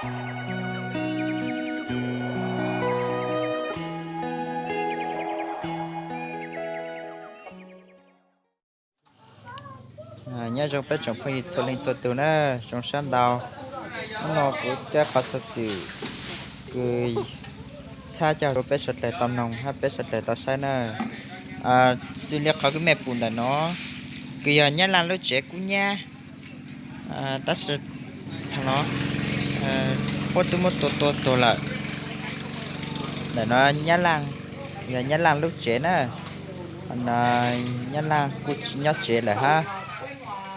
Nyob zoo peb tsoom phooj ywg txhua leej txhua tus na, zoo sab ntau. Hnub no kuv coj qhov xov xwm kws txhab coj rau peb sawv daws tau noog hab peb sawv daws tau saib na. Xws li qhov kws mej pum ntawm no, kws yog Nyab Laj lub tsev kub nyab, tab sis thaum no puab twb muab tua tua tuag lawm. Ntawm no Nyab Laj, yog Nyab Laj lub tsev na, Nyab Laj kuj tsis nyob tsev lawm hab.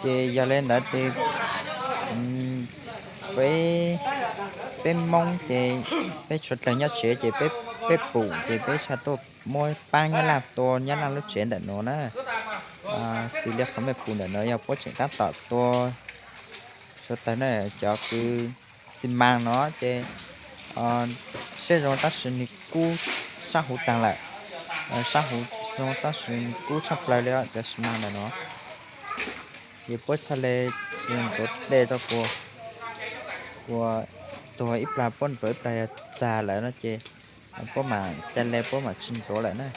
Ces yog le ntawd ces peb, peb Moob ces peb sawv daws nyob tsev ces peb pum ces peb txhaj tuaj muab paab Nyab Laj tua Nyab Laj lub tsev ntawm no na. Xws li qhov mej pum ntawm no yog puab tseem taab tom tua sawv daws na, cov kws xi mas no ces siab zoo tab sis nws kub sab huv taag lawm. Sab huv zoo tab sis nws kub tshaj plaws li cov xi mas ntawm no. Ces puab txhaj le tsis ntuav dlej rau kuas, kuas tuag ib plag puab ntuav ib plag yog txag lawm no ces puab mam ca le puab mam tsis ntuav lawm na.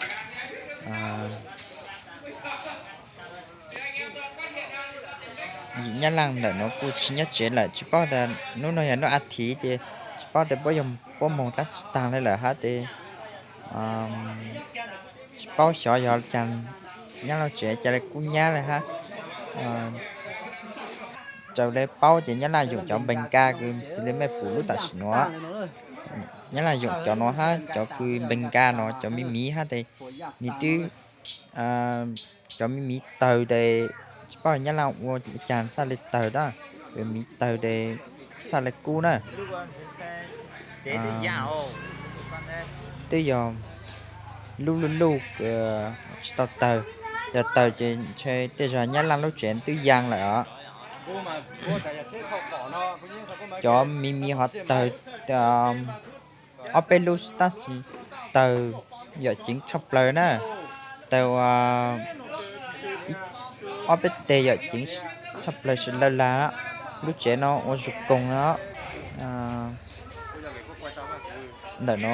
Yim Nyab Laj ntawm no kuj tsis nyob tsev lawm, tsis paub tas hnub no yog hnub a thiv ces tsis paub tas puab yog puab moog tab tsis taag le lawm hab tes tsis paub xyov yog cas Nyab Laj tsev ca le kub nyab le hab. Raws le paub ces Nyab Laj yoom cov npeeg kas kws xws li mej pum lub tam sim no. Nyab Laj yoom cov no hab cov kws npeeg kas no, cov miv miv hab tes nws twb, cov miv miv tawg tes tsis paub Nyab Laj ua li cas txhaj le tawg tab, cov miv tawg tes txhaj le kub na. Twb yog lub luj luj tsis tau tawg, yog tawg ces ntshe tej zag Nyab Laj lub tsev twb yaa lawm os. Cov miv miv ho tawg ob peb lub tab sis tawg yam ceev tshaj plaws na. Tawg ob peb teg yam ceev tshaj plaws si lawj lag. Lub tsev no ua zuj koog no. Ntawm no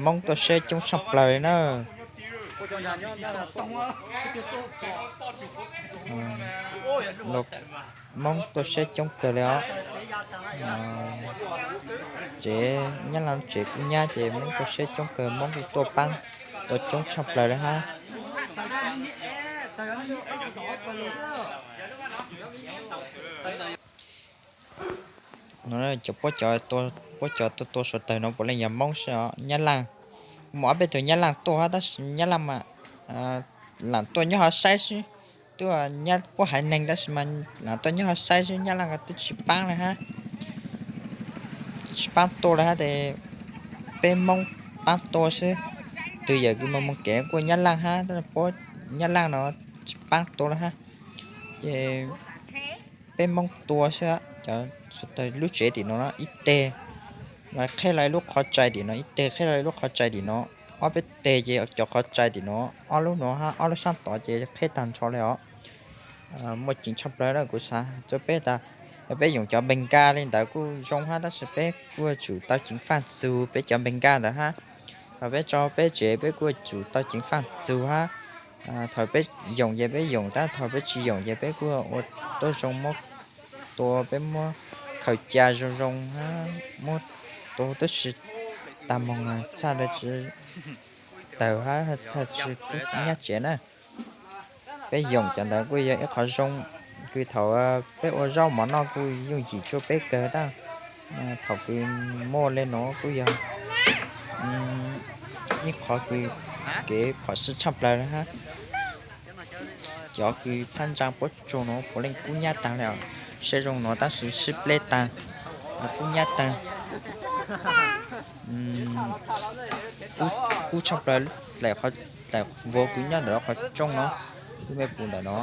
Moob tuaj saib coob tshaj plaws li na. Moob tuaj saib coob kawg li os. Tsev Nyab Laj tsev kub nyab ces Moob tuaj saib coob kawg, Moob kuj tuaj paab tua coob tshaj plaws li hab. No cov, puab cov tuaj tua suav tawg no puav leej yog Moob xwb os. Nyab Laj, muaj ob peb tug Nyab Laj tuaj hab tab sis Nyab Laj mas lam tuaj nyob hov saib xwb. Twb, puab haiv neeg tab sis mas lam tuaj nyob hov saib xwb, Nyab Laj twb tsis paab li hab. Tsis paab tua li hab tes peb Moob paab tua xwb. Tus yawm kws moog moog kev kuj Nyab Laj hab tab sis puab Nyab Laj no tsis paab tua li hab. Ces peb Moob tua xwb, cov lub tsev tim no ib teg mas qheb lug ib lub qhov tsai tim no, ib teg qheb lug ib lub qhov tsai tim no, ob peb teg ces cov qhov tsai tim no, ob lub no hab ob lub saab tod ces qheb taag nrho li os. Muaj ceev tshaj plaws na, kuv xav rua peb tas, yog peb yoom cov npeeg kas li ntawd kuj zoo hab tab sis peb kuj yuav tsum tau ceev faaj txug peb cov npeeg kas ntawd hab. Thaum peb tso peb tsev peb kuj yuav tsum tau ceev faaj txug hab. Thaum peb yoom ces peb yoom tab, thaum peb tsis yoom ces peb kuj ua tuab zoo muab tua, peb muab khaws ca zoo zoo hab muab tua tuab si taag moog txhaj le tsi tawg hab txhaj tsi kub nyab tsev na. Peb yoom cov ntawd kuj yog ib qhov zoo, kws thaum peb ua zaub mov noj kuj yooj yim tsua peb kawg tab. Thaum kws muaj le nuav kuj yog ib qhov kws kev phom sij tshaj plaws le hab. Cov kws phab ntsa puab tsuag nuav puav leej kub nyab taag le os. Saib zoo nuav tab sis sib pleb taag, kub nyab taag. Kub tshaj plaws, daim vauv kws nyob ntawm qhov rooj no, kws mej pum ntawm no.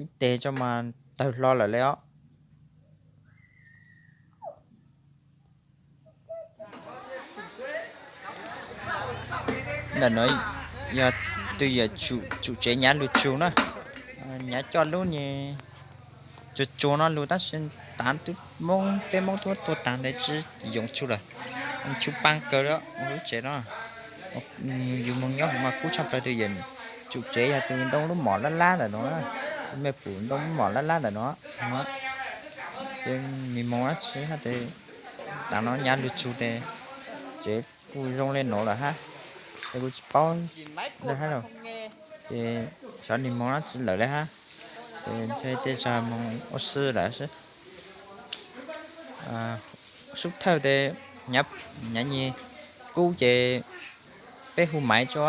Ib teg tso mas tawg hlo lawm le os. Ntawm no yog tus yawm tsum tsev Nyav Lug Tsug na. Nyav coj lub ne, tsuag tsuag no lug tab sis tav twb Moob, peb Moob tuaj tuag taag ntawd tsi yoov tshua lawm, tshua paab kawg lub tsev no. Yus moog nyob huv mas kub tshaj plaws, tus yawm tsum tsev yog tus ntoo lub mom lab lab ntawm no, mej pum ntoo lub mom lab lab ntawm no. Ces nws moog dlaab tsi hab tes tav no nyav lug tshua tes tsev kuj zoo le nuav lawm hab, ces kuj tsi paub le hab lawm. Ces xyov nws moog dlaab tsi lawm le hab, ces ntshe tej zag moog ua si lawm xwb. Xub thawj tes nyav nyis kub ces peb hu maiv tso.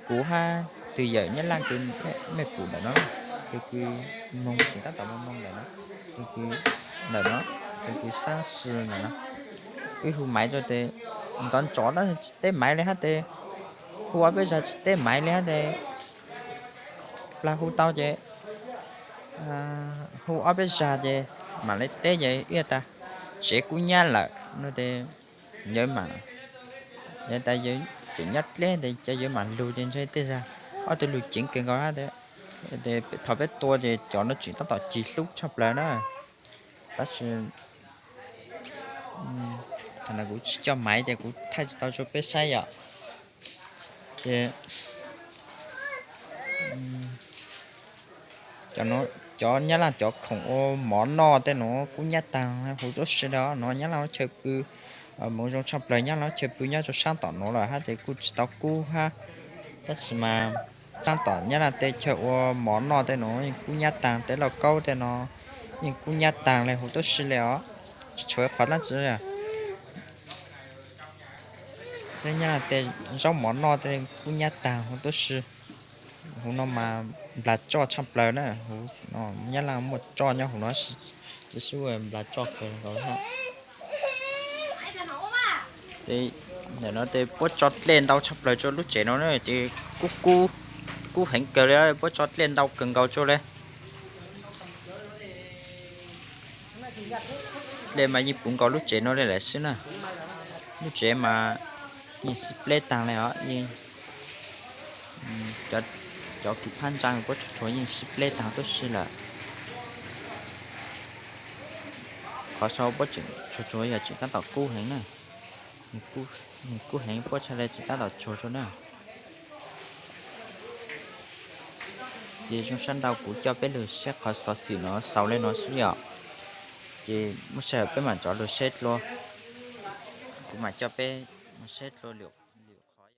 Kuv hab tus yawm Nyab Laaj kws mej pum ntawm no, tus kws moog tseem tab tom moog moog ntawm no, tus kws ntawm no, tus kws xaab si ntawm no, wb hu maiv tso tes nrov nrov tab tsi teb maiv le hab tes, hu ob peb zag tsi teb maiv le hab tes, plag hu tau ces hu ob peb zag ces mam le teb ces wb tas tsev kub nyab lawm no tes, yawg mam, yawg tas yawg tseem nyob dleb tes cov yawg mam lug ces ntshe tej zag ob tug lug ceev kawg nkaus hab. Thaum peb tua ces cov no tseem tab tom cig hlub tshaj plaws na. Tab sis thaum no kuv tsis coj maiv ces kuv thaij tsis tau rua peb saib yom. Ces cov Nyab Laaj cov khoom ua mov noj tej nuav kub nyab taag huv tuab si le os. Nuav Nyab Laaj lub chaw pw moov zoo tshaj plaws, Nyab Laaj lub chaw pw nyob rua saab tom nuav lawm hab tes kuj tsis tau kub hab. Tab sis mas saab tom Nyab Laaj tej chaw ua mov noj tej nuav yeej kub nyab taag, tej lauj kaub tej no yeej kub nyab taag le huv tuab si le os. Tsis tshuav qhov dlaab tsi le. Nyab Laaj tej zaub mov noj tej kub nyab taag huv tuab si. Huv no mas nplas tsoj tshaj plaws na, huv Nyab Laaj muaj tsoj nyob huv no, ib sub nplas tsoj kawg nkaus. Ntawm no tes puab tso dlej ntau tshaj plaws rua lub tsev no na, ces kub, kub heev kawg le, puab tso dlej ntau kawg nkaus rua le. Dlej mas yeej puv nkaus lub tsev no le lawm xwb na. Lub tsev mas yeej sib pleb taag le os, yeej cov kws phab ntsa puab tsuag tsuag yeej sib pleb taag tuab si lawm. Qhov sau puab tseem tsuag tsuag yog tseem tab tom kub heev na, nws kub heev puab txhaj le tseem tab tom tsuag tsuag na. Ces zoo sab ntau kuv coj peb lug saib qhov xov xwm no xaus le no xwb yom. Ces muaj sij hawm peb mam rov lug saib dlua, kuv mam coj peb mus saib dlua lwm